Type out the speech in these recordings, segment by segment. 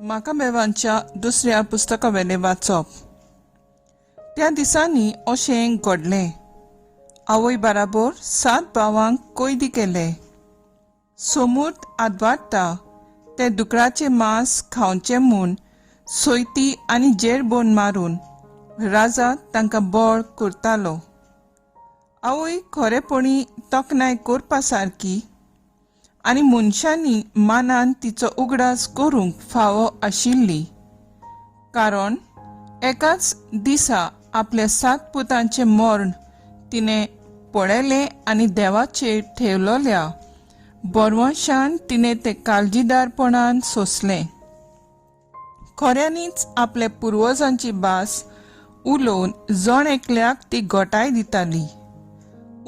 माकाबेवांच्या दुसऱ्या पुस्तकावेलें वाचप. त्या दिसांनी अशें घडलें, आवय बाराबर सात भावांक कैदी केले. सोमूर्त आदवाडटा ते दुकराचें मांस खावचें म्हूण सोयती आनी जेरबोन मारून राजा तांकां बळ करतालो. आवय खरेपणी तोखणाय करपा सारकी आनी मनशांनी मानान तिचो उगडास करूंक फावो आशिल्ली, कारण एकाच दिसा आपल्या सात पुतांचें मर्ण तिणें पळयलें आनी देवाचेर ठेवलोल्या बरवंशान तिणें तें काळजीदारपणान सोंसलें. खऱ्यांनीच आपल्या पुर्वजांची भास उलोवन जण एकल्याक ती घटाय दिताली.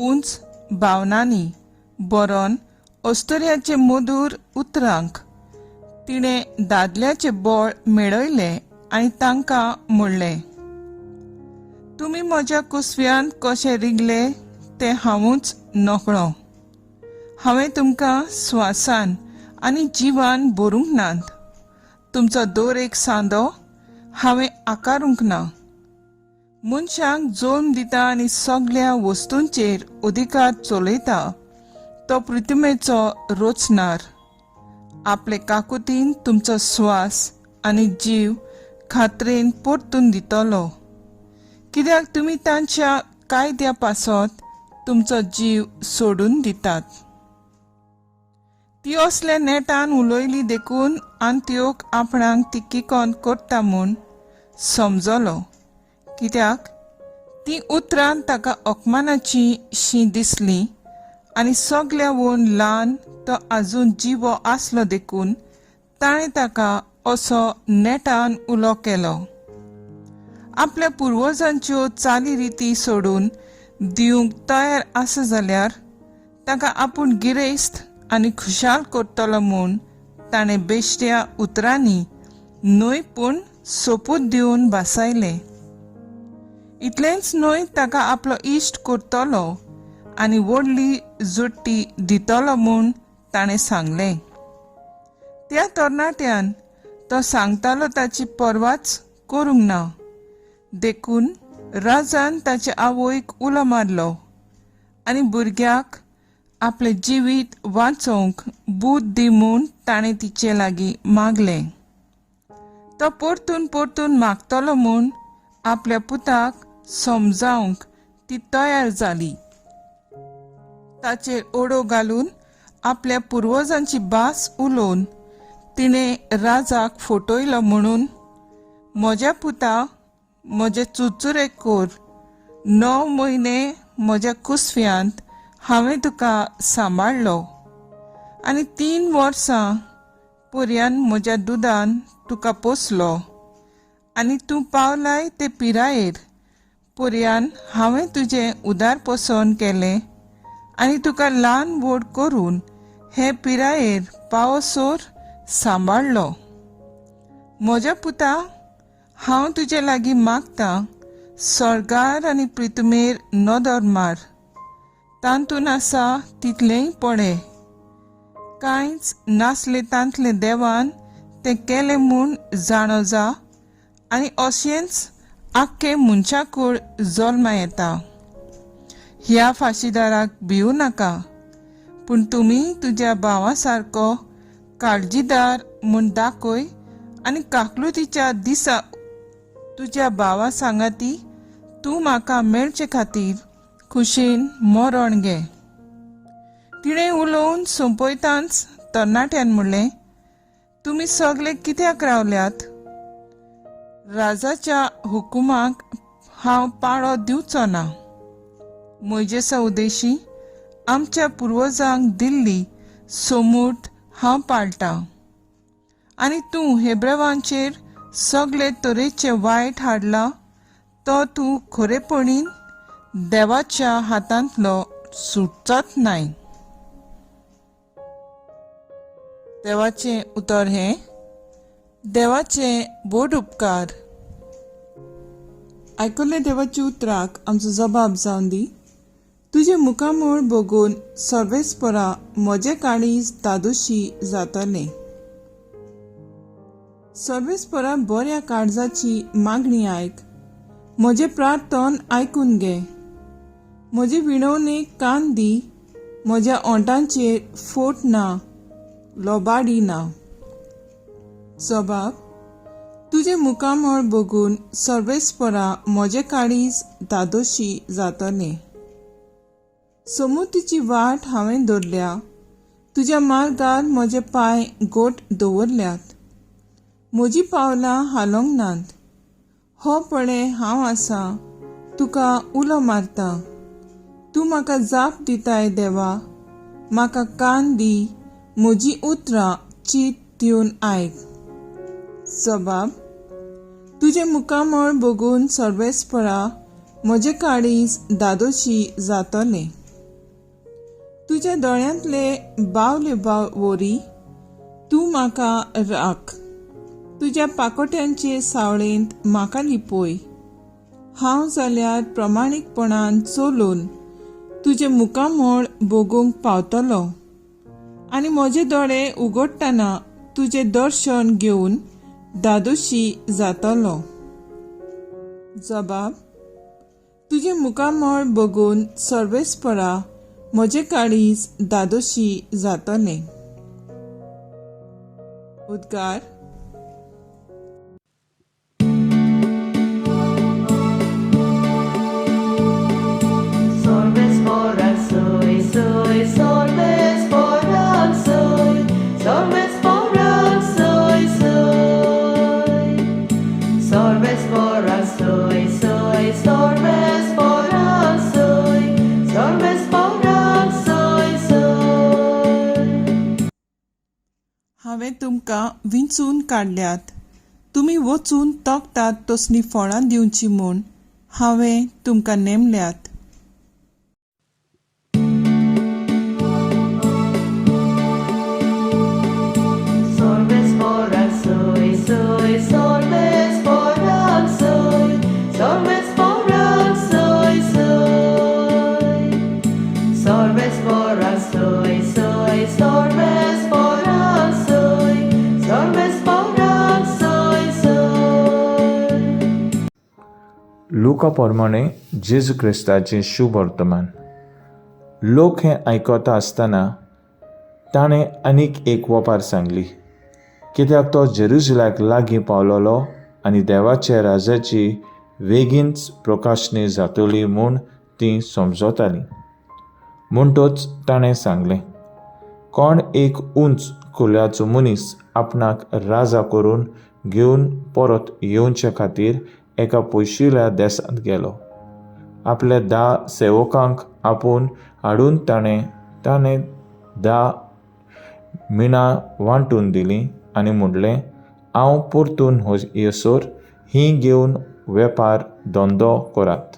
उंच भावनांनी बरोवन अस्तुऱ्याचे मधूर उतरांक तिणें दादल्याचें बळ मेळयलें आनी तांकां म्हणलें, तुमी म्हज्या कुसव्यांत कशें रिगले तें हांवूच नकळो. हांवें तुमकां स्वासान आनी जिवान भरूंक नात. तुमचो दर एक सांदो हांवें आकारूंक ना. मनशांक जल्म दिता आनी सगळ्या वस्तूंचेर अधिकार चलयता तो प्रतिमेचो रचणार आपले काकुतीन तुमचो स्वास आनी जीव खात्रेन परतून दितलो, कित्याक तुमी तांच्या कायद्या पासत तुमचो जीव सोडून दितात. ती असल्या नेटान उलयली देखून आंत्योक आपणाक ती किकोन करता म्हूण समजलो, कित्याक ती उतरां ताका अपमानाची शी दिसली आनी सगल्यावून ल्हान तो आजून जिवो आसलो देखून ताणें ताका असो नेटान उलो केलो. आपल्या पुर्वजांच्यो चालीरिती सोडून दिवंक तयार आसा जाल्यार ताका आपूण गिरेस्त आनी खुशाल करतलो म्हूण ताणें बेश्ट्या उतरांनी न्हय पूण सोपूत दिवन भासायलें. इतलेंच न्हय, ताका आपलो इश्ट करतलो आनी व्हडली जुट्टी दितलो म्हूण ताणें सांगलें. त्या तरणाट्यान तो सांगतालो ताची पर्वाच करूंक ना, देखून राजान ताचे आवयक उलो मारलो आनी भुरग्याक आपलें जिवीत वाचोवंक बूद दी म्हूण ताणें तिचे लागीं मागलें. तो परतून परतून मागतलो म्हूण आपल्या पुताक समजावंक ती तयार जाली. ताचेर ओडो घालून आपल्या पुर्वजांची भास उलोवन तिणें राजाक फटयलो म्हणून, म्हज्या पुता, म्हजे चुरचुरे कर, 9 म्हयने म्हज्या कुसव्यांत हांवें तुका सांबाळ्ळो आनी 3 वर्सां पर्यान म्हज्या दुदान तुका पोसलो आनी तूं पावलाय ते पिरायेर पर्यान हांवें तुजें उदारपोसण केलें आनी तुका ल्हान व्हड करून हे पिरायेर पावसोर सांबाळ्ळो. म्हज्या पुता, हांव तुजे लागीं मागतां, सर्गार आनी प्रितुमेर नदर मार, तातूंत आसा तितलेंय पळय. कांयच नासलें तांतलें देवान तें केलें म्हूण जाणो जा आनी अशेंच आख्खें मनशाकूळ जल्मा येता. ह्या फाशीदाराक भिवू नाका, पूण तुमी तुज्या भावा सारको काळजीदार म्हूण दाखय आनी काकलुतीच्या दिसा तुज्या भावा सांगाती तूं म्हाका मेळचे खातीर खुशेन मरण घे. तिणें उलोवन सोंपयतांच तरणाट्यान म्हणलें, तुमी सगळे कित्याक रावल्यात? राजाच्या हुकुमाक हांव पाळो दिवचो ना. म्हजे सवदेशी आमच्या पुर्वजांक दिल्ली सोमूर्त हांव पाळटां आनी तूं हेब्रवांचेर सगळे तरेचे वायट हाडला तो तूं खरेपणीन देवाच्या हातांतलो सुटचोच नाय. देवाचें उतर हें देवाचें व्हड उपकार. आयकल्ल्या देवाच्या उतराक आमचो जबाब जावन दी. तुजें मुखामळ बघून सर्वेस्परा म्हजें काळीज तादुशी जातलें. सर्वेस्परा बऱ्या काळजाची मागणी आयक, म्हजें प्रार्थन आयकून घे. म्हजे विणवणेक कान दी, म्हज्या ओंठांचेर फोट ना, लोबाडी ना. जबाब, तुजें मुखामळ बघून सर्वेस्परा म्हजें काळीज धादोशी जातलें. समुतीची वाट हांवें धरल्या, तुज्या मार्गार म्हजे पांय गोट दवरल्यात. म्हजीं पावलां हालोंक नात. हो पळय हांव आसा, तुका उलो मारता, तूं म्हाका जाप दिताय. देवा, म्हाका कान दी, म्हजीं उतरां चीत दिवन आयक. जबाब, तुजें मुखामळ बघून सर्वेस्परा म्हजें काळीज धादोशी जातलें. तुज्या दोळ्यांतले बावले वरी तूं म्हाका राख, तुज्या पाकोट्यांचे सावळेंत म्हाका लिपय. हांव जाल्यार प्रमाणीकपणान चलून तुजें मुखामळ बघूंक पावतलो आनी म्हजे दोळे उगडटना तुजें दर्शन घेवन धादोशी जातलो. जबाब, तुजें मुखामळ बघून सर्वेस्परा म्हजें काळीज धादोशी जातलें. उद्गार. हांवें तुमकां विंचून काडल्यात, तुमी वचून तोखतात तसलीं फळां दिवचीं म्हूण हांवें तुमकां नेमल्यात. लुका प्रमाणे जेजू क्रिस्ताचें शुभ वर्तमान. लोक हें आयकता आसतना ताणें आनीक एक वपार सांगली, कित्याक तो जेरुजलाक लागीं पावलोलो आनी देवाच्या राजाची वेगींच प्रकाशणी जातली म्हूण तीं समजतालीं. म्हणटच ताणें सांगलें, कोण एक उंच कुल्याचो मनीस आपणाक राजा करून घेवन परत येवचे खातीर एका पयशिल्ल्या देसांत गेलो. आपल्या 10 सेवकांक आपोवन हाडून ताणें 10 मिणां वांटून दिलीं आनी म्हणलें, हांव परतून येसर ही घेवन वेपार धंदो करात.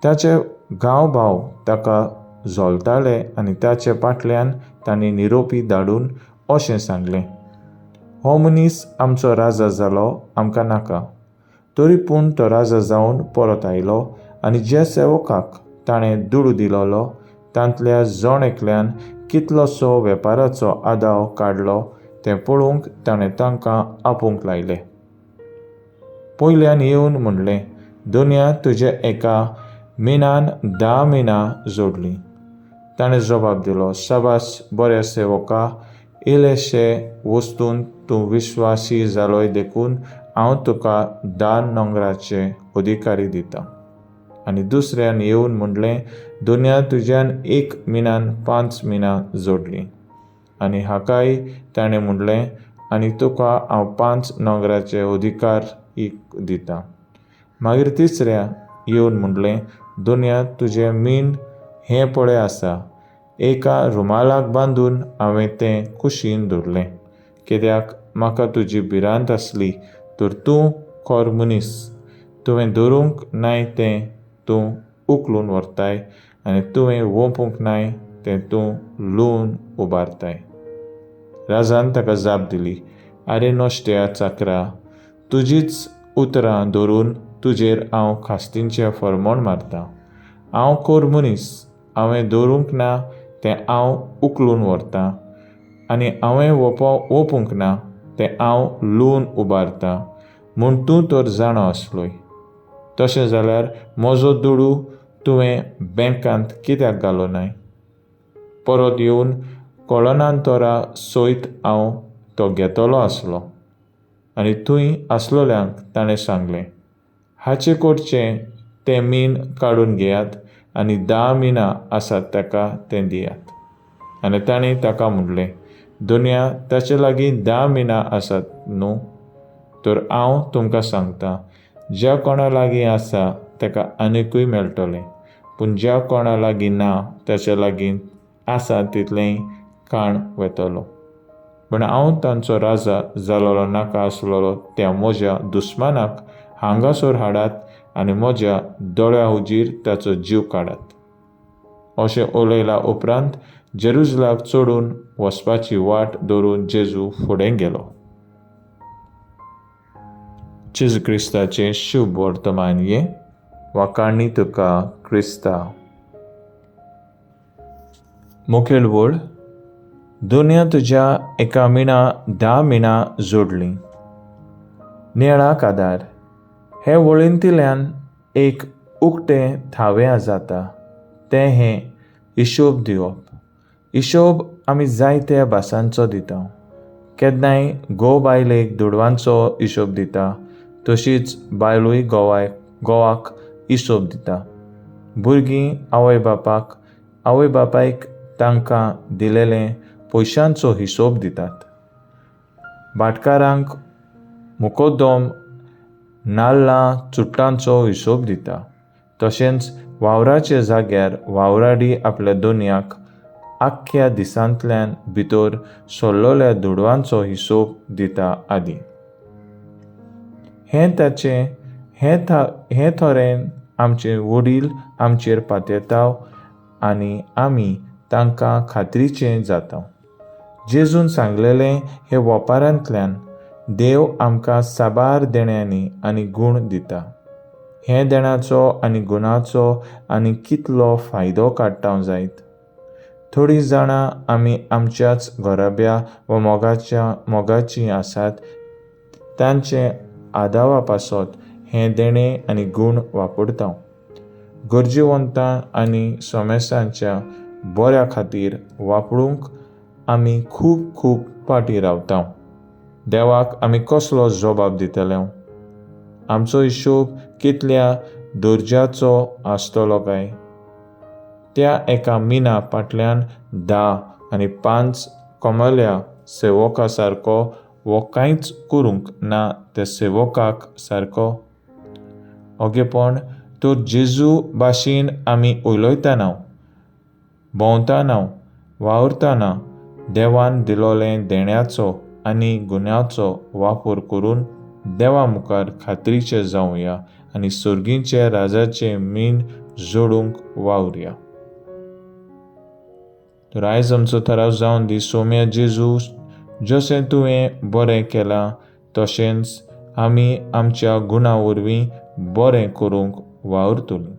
ताचे गांवभाव ताका झोलताले आनी ताचे फाटल्यान तांणी निरोपी धाडून अशें सांगलें, हो मनीस आमचो राजा जालो, आमकां नाका. तरी पूण तो राजा जावन परत आयलो आनी ज्या सेवकाक ताणें दुडू दिलोलो तांतल्या जण एकल्यान कितलोसो वेपाराचो आदाव काडलो तें पळोवंक ताणें तांकां आपोवंक लायले. पयल्यान येवन म्हणलें, दोनया तुज्या एका मिनान 10 मिनां जोडलीं. ताणें जबाब दिलो, शाबास बऱ्या सेवका, इल्लेशे वस्तून तूं विश्वासी जालोय देखून हांव तुका 10 नोंगराचे अधिकारी दिता. आनी दुसऱ्यान येवन म्हणलें, दोनया तुज्यान 1 मिनान 5 मिनां जोडलीं. आनी हाकाय ताणें म्हणलें, आनी तुका हांव 5 नोंगराचे अधिकार दिता. मागीर तिसऱ्या येवन म्हणलें, दोनया तुजें मीन हें पळय आसा, एका रुमालाक बांदून हांवें तें कुशीन दवरलें, कित्याक म्हाका तुजी भिरांत आसली, तर तूं खर मनीस, तुवें धरूंक नाय तें तूं उखलून व्हरताय आनी तुवें वोंपूंक नाय तें तूं लुवून उबारताय. राजान ताका जाप दिली, आरे नश्ट्या चाकरा, तुजीच उतरां धरून तुजेर हांव खास्तींचें फरमण मारतां. हांव कोर मनीस, हांवें दवरूंक ना तें हांव उखलून व्हरतां आनी हांवें वोपूंक ना तें हांव लुवून उबारतां म्हूण तूं तर जाणो आसलोय. तशें जाल्यार म्हजो दुडू तुवें बँकांत कित्याक घालो नाय? परत येवन कळनांतरा सयत हांव तो घेतलो आसलो. आनी थंय आसलोल्यांक ताणें सांगलें, हाचे कडचें तें मीन काडून घेयात आनी 10 मिनां आसात ताका तें दियात. आनी ताणें ताका म्हणलें, दोनया ताचे लागीं 10 मिनां आसात न्हू? तर हांव तुमकां सांगता, ज्या कोणा लागीं आसा ताका आनिकूय मेळटलें, पूण ज्या कोणा लागीं ना ताच्या लागीं आसा तितलेंय काण वेतलो. पूण हांव तांचो राजा जालोलो नाका आसलेलो त्या म्हज्या दुस्मानाक हांगासर हाडात आनी म्हज्या दोळ्या हुजीर ताचो जीव काडात. अशें उलयल्या उपरांत जेरुजलाक चडून वचपाची वाट धरून जेजू फुडें गेलो. जेजू क्रिस्ताचें शुभ वर्तमान हें. वाखाणी तुका क्रिस्ता. मुखेल वळ, दुनिया तुज्या एका मिणा 10 मिणां जोडलीं. नियाळाक आदार. हे वळींतल्यान एक उक्तें थावें जाता तें हें हिशोब दिवप. हिशोब आमी जायत्या भासांचो दिता. केन्नाय घोव बायलेक दुडवांचो हिशोब दिता, तशीच बायलूय घोवाक हिशोब दिता. भुरगीं आवय बापाक, आवय बापायक तांकां दिलेले पयशांचो हिशोब दितात. भाटकारांक मुकोदम नाल्लां चुट्टांचो हिशोब दिता. तशेंच वावराच्या जाग्यार वावराडी आपल्या दोनयाक आख्ख्या दिसांतल्यान भितर सोल्लोल्या दुडवांचो हिशोब दिता आदी. हें ताचें हें थोरेन आमचे वडील आमचेर पातयेताव आनी आमी तांकां खात्रीचें जाता. जेजून सांगलेलें हे वपारांतल्यान देव आमकां साबार देण्यांनी आनी गूण दिता. हे देणाचो आनी गुणाचो आनी कितलो फायदो काडटा जायत. थोडीं जाणां आमी आमच्याच घराब्या वा मोगाचीं आसात तांचे आदावा पासत हें देणें आनी गूण वापरता. गरजेवंतां आनी समेसांच्या बऱ्या खातीर वापरूंक आमी खूब खूब फाटीं रावता. देवाक आमी कसलो जबाब दितले? आमचो हिशोब कितल्या दर्जाचो आसतलो काय? त्या एका मिना फाटल्यान 10 आनी 5 कमल्या सेवका सारको वो कांयच करूंक ना त्या सेवकाक सारको. ओगेपण तर जेजू भाशेन आमी उलयतना, भोंवतना, वावुरतना देवान दिलोलें देण्याचो आनी गुण्याचो वापर करून देवा मुखार खात्रीचे जावया आनी सर्गीचे राजाचे मीन जोडूंक वावुरया. तर आयज आमचो थाराव जावन दी, सोम्या जेजू, जशें तुवें बरें केलां तशेंच आमी आमच्या गुणा वरवीं बरें करूंक वावुरतलीं.